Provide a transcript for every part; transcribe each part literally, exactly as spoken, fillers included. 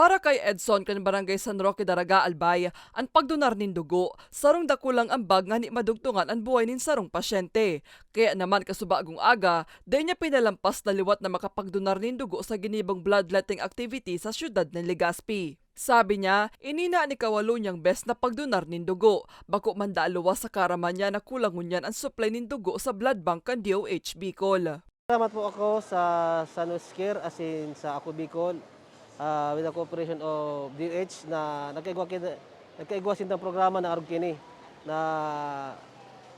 Para kay Edson kan Barangay San Roque Daraga, Albay, an pagdonar nin dugo, sarong dakulang ambag ngani madugtongan an buhay nin sarong pasyente. Kaya naman kasubagong aga, dai niya pinalampas na liwat na makapagdonar nin dugo sa ginibong bloodletting activity sa siyudad nin Legazpi. Sabi niya, ini na an ikawalo niyang bes na pagdonar nin dugo. Bako man da luwas sa kaaraman niya na kulang ngunyan an supply nin dugo sa blood bank kan D O H Bicol. Salamat po ako sa San Oscar, as in sa Ako Bicol, ah, with the cooperation of D O H na nagkaigwa, kin- nagkaigwa sindang programa na arog kini na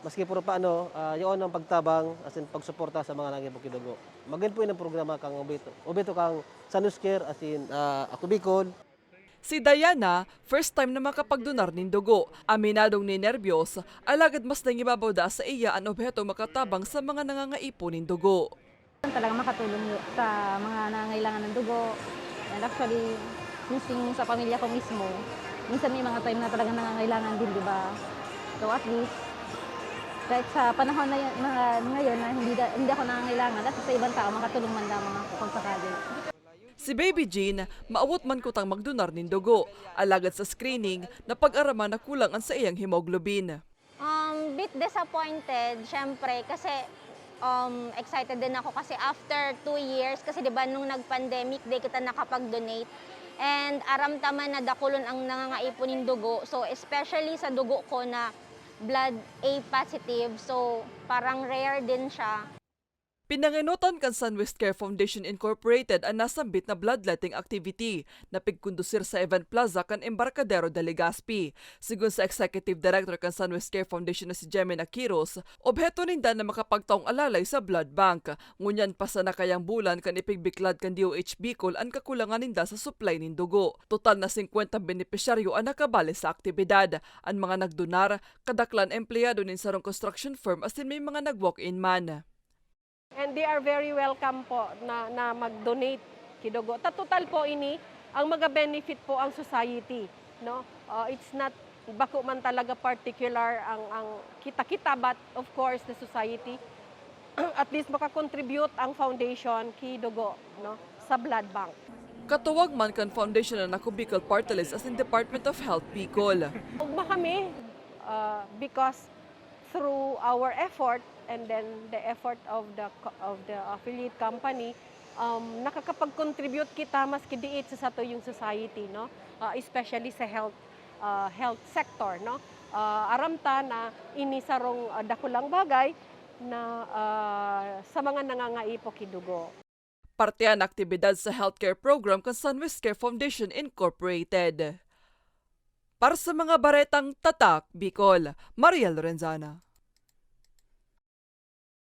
maski puro paano, ah, yaon ang pagtabang as in pagsuporta sa mga nangangaipo ki dugo. Magin po inang programa kang Obito, Obito kang San Oscar, as in ah, Ako Bicol. Si Diana, first time na makapagdonar nin dugo. Aminadong ninerbiyos, alagad mas nangibabaw da sa iya an obhetong makatabang sa mga nangangaipo nin dugo. Talaga makatulong yu- sa mga nangangailangan ng dugo. And actually, missing sa pamilya ko mismo. Minsan may mga time na talaga nangangailangan din, di ba? So at least, kahit sa panahon na yun, mga ngayon na hindi, da- hindi ako nangangailangan, at sa ibang tao, makatulong man lamang ako kung sakali. Si Baby Jean, maawot man kutang magdonar nin dugo. Alagad sa screening, napag-araman na kulang an saiyang hemoglobin. Um, bit disappointed, syempre, kasi um, excited din ako kasi after two years, kasi di ba nung nag-pandemic, di kita nakapag-donate. And aram ta man na dakulon ang nangangaipo nin dugo. So, especially sa dugo ko na blood A positive, so parang rare din siya. Pinangenotan kan San West Care Foundation Incorporated an nasambit na bloodletting activity na pigkondusir sa Event Plaza kan Embarcadero de Legazpi. Sigon sa Executive Director kan San West Care Foundation na si Jemmy Nakiros, obheto ninda na makapagtaong alalay sa blood bank. Ngunyan pa sana kayang bulan kan ipigbiklad kan D O H Bicol an kakulangan ninda sa supply nin dugo. Total na singkwenta benepisyaryo an nakabali sa aktibidad. An mga nagdonar, kadaklan empleyado nin sarong construction firm asin may mga nag-walk-in man. And they are very welcome po na, na mag-donate ki dugo. Ta total po ini, ang maga-benefit po ang society, no? Uh, it's not, bako man talaga particular ang, ang kita-kita, but of course the society. At least makakontribute ang foundation ki dugo, no, sa blood bank. Katuwag man kan foundation na Ako Bicol Party List asin Department of Health Bicol. Ugma kami, uh, because through our effort and then the effort of the co- of the affiliate company, um, nakakapag-contribute kita maski diit sa satuyong society, no? Uh, especially sa health uh, health sector, no? Uh, aram ta na ini sarong uh, dakulang bagay na uh, sa mga nangangaipo ki dugo. Parte an aktibidad sa healthcare program kan San West Care Foundation Incorporated. Para sa mga baretang Tatak Bicol, Mariel Lorenzana.